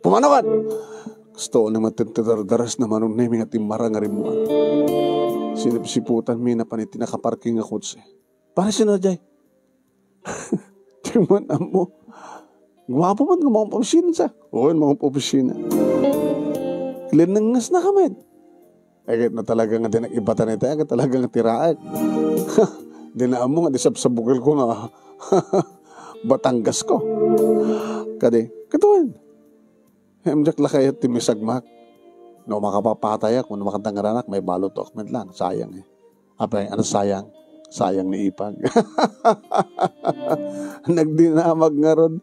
Pumanaw kan! Kastoy ni maten ti dardaras na Manong Nemi nga timmara nga rimmuar. Sinipsiputanmi napan iti nakaparking nga kotse. Para sino jay? Di man ammo. Guapo man nga mangup-opisina sa. Oo, mangup-opisina. Linengnges na kami. Eh, ket no talaga nga di nakibatan ita, ket talaga nga tiraek. Di na ammo nga di sabsabukil ko nga Batangas ko. Kadi, katuan. Em, diak lakayat ti misagmak. No makapapatayak, no makatangaranak, may balutok met lang. Sayang eh. Apay, ano sayang? Sayang ni Ipag. Nagdinamag ngarud.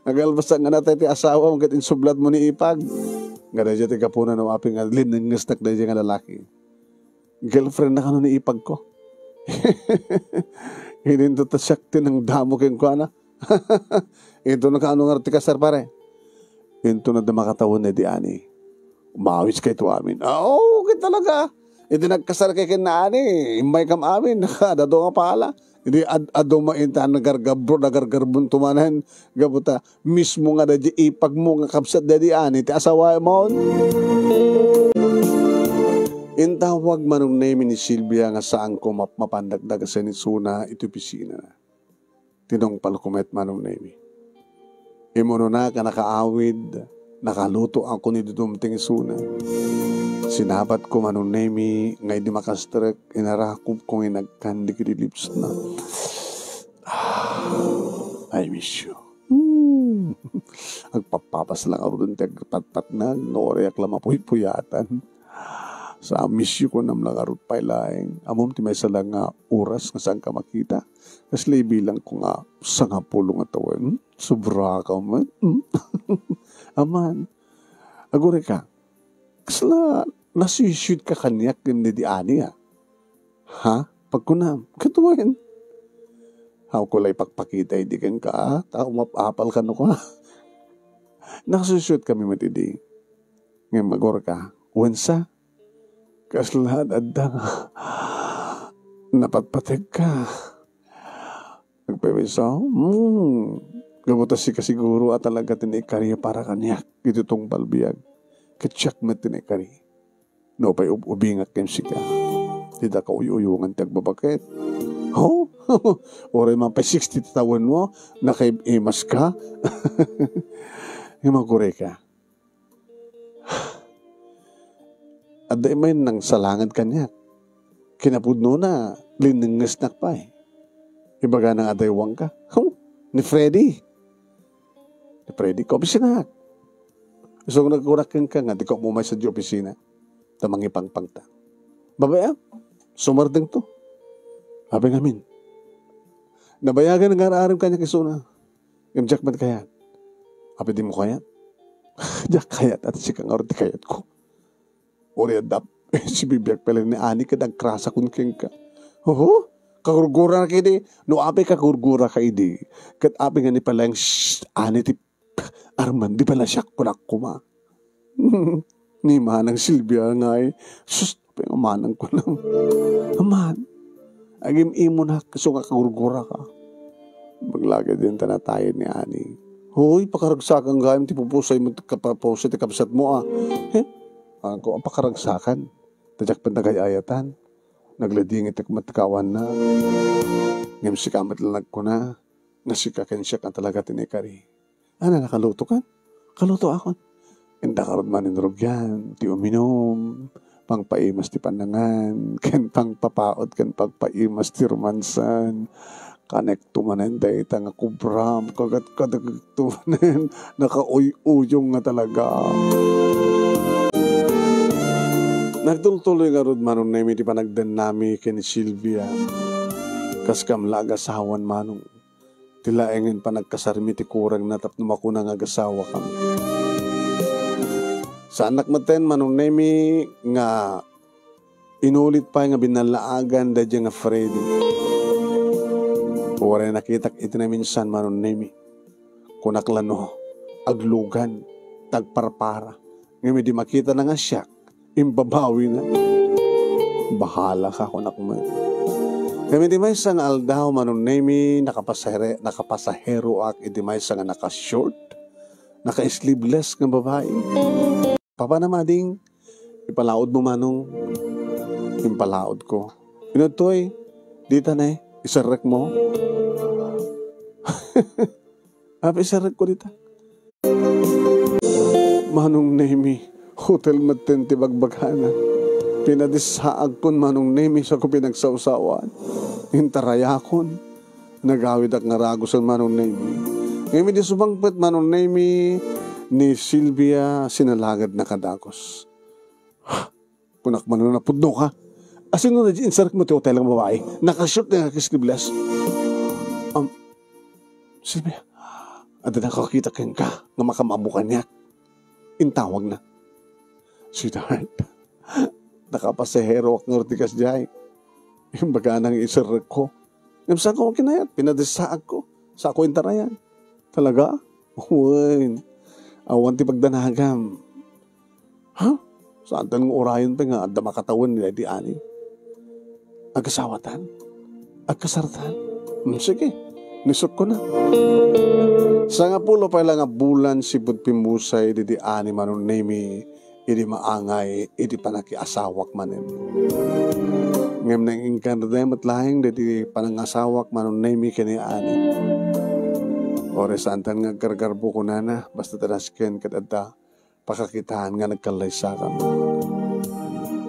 Nagalbas nga natay ti asawam ket insublat mo ni Ipag. Nga daydiay ti gapuna no apay nga linengngesnak daydiay nga lalaki. Girlfriend na kano ni Ipag ko. Ininto ta siak ti nangdamo kenkuana. Inton nakaano nga ti kasar, pare? Inton adda makatawen na di ani. Umawis kayto amin. Ah, oo, ket talaga. Iti nagkasar kay ken ani, immay kam amin. Nakadado nga pala. Idi ad-, adu manen ta nagargarbro, nagargarbon tumanen, gapu ta mismo nga daydi ipagmo nga kabsat daydi ani ti asawam. Intawag Manong Nemi ni Silvia nga saanko map-, mapandagdagasen isuna iti opisina. Tinungpalko met Manong Nemi. Imunona ka nakaawid, nakaluto ako ni dudumteng isuna. Sinabatko Manong Nemi nga idi makastrek, inarakupko nga inagkan dagiti lipsna. Ah, I miss you. Hmm. Agpappapas lang ako dun ti agpatpatnag, no, uray ak la mapuypuyatan. Sa miss you ko nam la ngarud pay laeng. Ammom ti maysa lang nga oras nga saanka makita. Kasla ibilangko nga sangapulo nga tawen. Hmm? Sobra ka met. Hmm? Aman, agurayka, kasla nasuysuit ka kaniak ken daydi ani, a? Ha? Pagkunam, ket wen. Haanko la ipakpakita idi kenka, a? Ta umap-apal kano ka. Nakasuysuit kami met idi. Ngem agurayka, wen sa? Kasla adda nga napatpategka. Nagpayso? Hmm. Gapu ta sika siguro a talaga ti naikari para kaniak iti tungpal biag. Ket siak met ti naikari. No pay ub-, ubingak ken sika, dida ka uy-uyongan ti agbabaket. Ho? Uray man pay sixty ti tawenmo, nakaim-imas ka? Ngem agurayka. Adda immay nangsalanged kaniak. Kinapudnona, linnengesnak pay. Ibagana nga adda iwanka. Huh? Ni Freddy. Ni Freddy, kaobisinak. Isu nga nagkunak kenka nga dika umumay sadiay opisina. Ta mangipangpangta. Babaen, sumardengto. Apay ngamin. Nabayagan nga ar-arem kaniak isuna. Ngem diak met kayat. Apay dimo kayat? Diak kayat, a ti sika ngarud ti kayatko. Uray adda, sibibiag pay laeng ni ani ket agkrasakon kenka. Oho? Kagurguraka idi? No apay kagurguraka idi, ket apay nga ni pay laeng, shh, ani ti Arman, di pala siak kunak koma. Ni Manang Silvia ngay, sus, apay nga manang kunam. Aman, agim-imunak, isu nga kagurguraka. Maglagad din ta natayen ni ani. Hoy, pakaragsakan gayam ti pupusay mo, ti kapapusay ti kabsat mo, a. He? Ako, pakaragsakan. Ta diak pay nagay-ayatan. Nagladingit ak met kawanna. Ngem sika met la nagkuna nga sika ken siak a talaga ti naikari. Ana, nakalutokan? Kalutoakon. Inda ngarud manen rugian ti uminum, pangpaimas ti panangan, ken pangpapaut ken pagpaimas ti rumansan. Kanekto manen dayta nga kubram, kagat-, kadagagto manen, nakauyuyong nga talaga. Nagtultuloy ngarud, Manong Nemi, ti panagdennami ken ni Silvia. Kas kam la agasawan, Manong. Ti laengen panagkasarmi ti kurangna tapno makuna nga agasawakami. Saannak metten, Manong Nemi, nga inulit pay nga binallaagan daydiay nga Freddy. Uray nakitak iti naminsan, Manong Nemi. Kunak la no, aglugan, tagparpara. Ngem idi makitana nga siak, imbabawina. Bahala ka, kunak met. Ngem iti maysa nga aldaw, Manong Nemi, nakapasahere-, nakapasaheroak iti maysa nga naka-short, naka-sleeveless nga babai. Papa na mading, ipalaod mo, Manong. Impalaod ko. Inudtoy, dita ne, iserrek mo. Apa iserrek ko dita? Manong Nemi, hotel metten ti bagbagana. Pinadissaagkon, Manong Nemi, sako pinagsawsawan. Intarayakon. Nagawidak nga ragusen, Manong Nemi. Ngem idi sumangpet, Manong Nemi, ni Silvia, sinalangedna kadagus. Kunak man, napudno ka. Asino na di insarek mo ti hotel nga babae? Nakashort nga nakasleeveless. Um, Silvia, adda nakakita kenka nga makamamo kaniak. Intawagna. Sweetheart, nakapasaheroak ngarud ti kasdiay. Imbagana nga iserrek ko. Ngem saanko kinayat, pinadissaagko. Saanko intarayan. Talaga? Wen, awan ti pagdanagam. Ha? Saantan nga urayen pay nga adda makatawen daydi ani? Agasawatan? Agkasartan? Hmm, sige, nisukko na. Sangapulo pay la nga bulan sipud pimmusay didi ani Manong Nemi idi maangay iti panakiasawak manen. Ngem nainkante met laeng didi panangasawak Manong Nemi ken ni ani. Uray saantan nga aggargarbo kunana, basta ta nasken ket adda pakakitaan nga nagkallaysakan.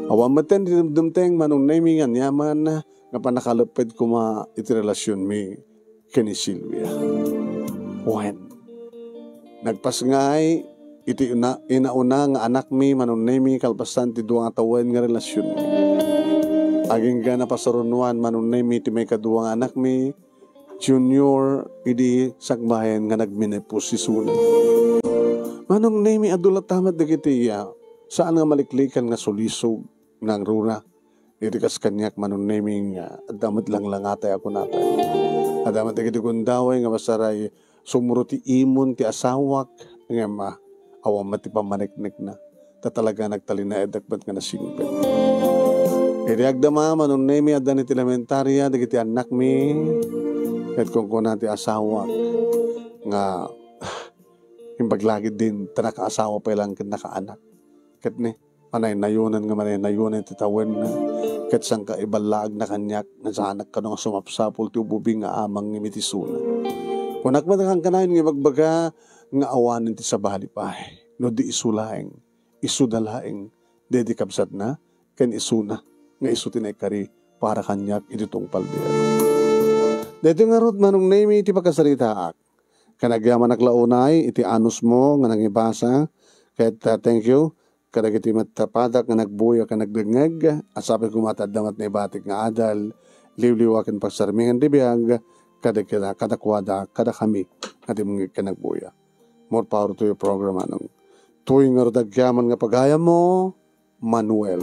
Awan metten ti dumdumteng Manong Nemi nga aniaman nga pannakalepped koma iti relasionmi ken ni Silvia. Wen, nagpasngay iti una, inauna nga anakmi Manong Nemi kalpasan ti dua nga tawen nga relasionmi. Agingga napasarunoan Manong Nemi ti maikadua nga anakmi, Junior, idi sakbayen nga nagmenopause isuna. Manong Nemi, adu latta met dagiti, ah, saan nga maliklikan nga sulisog nangruna. Iti kas kaniak Manong Nemi nga adda met langlangata a kunata. Adda met dagiti gundaway nga basta uray sumro ti imon ti asawak, ngem, ah, awan met ti pammaneknekna. Ta talaga nagtalinaedek met nga nasingpet. Idi agdama, Manong Nemi, adda ni ti elementaria dagiti annakmi, ket kunkuna ti asawak nga, imbag la ketdin ta nakaasawa pay laeng ken nakaanak. Ket ni, manaynayonen nga manaynayonen ti tawenna, ket sangkaiballaagna kaniak nga saanak kano nga sumapsapul ti ububing nga amang ngem iti isuna. Kunak met a kankanayon nga ibagbaga nga awanen ti sabali pay, no di isu laeng, isuda laeng, daydi kabsatna, ken isuna, nga isu ti naikari para kaniak iti tungpal biag. Daytoy ngarud, Manong Nemi, ti pakasaritaak. Ken agyamanak la unay iti anusmo nga nangibasa, ket, ah, thank you kadagiti met a padak nga nagbuya ken nagdengngeg, a sapay koma ta adda met naibatik nga adal, liwliwa ken pagsarmingan ti biag, kada, kada, kadakuada, kadakami nga dumngeg ken nagbuya. More power to your program, Manong. Toy ngarud agyaman nga pagayammo, Manuel.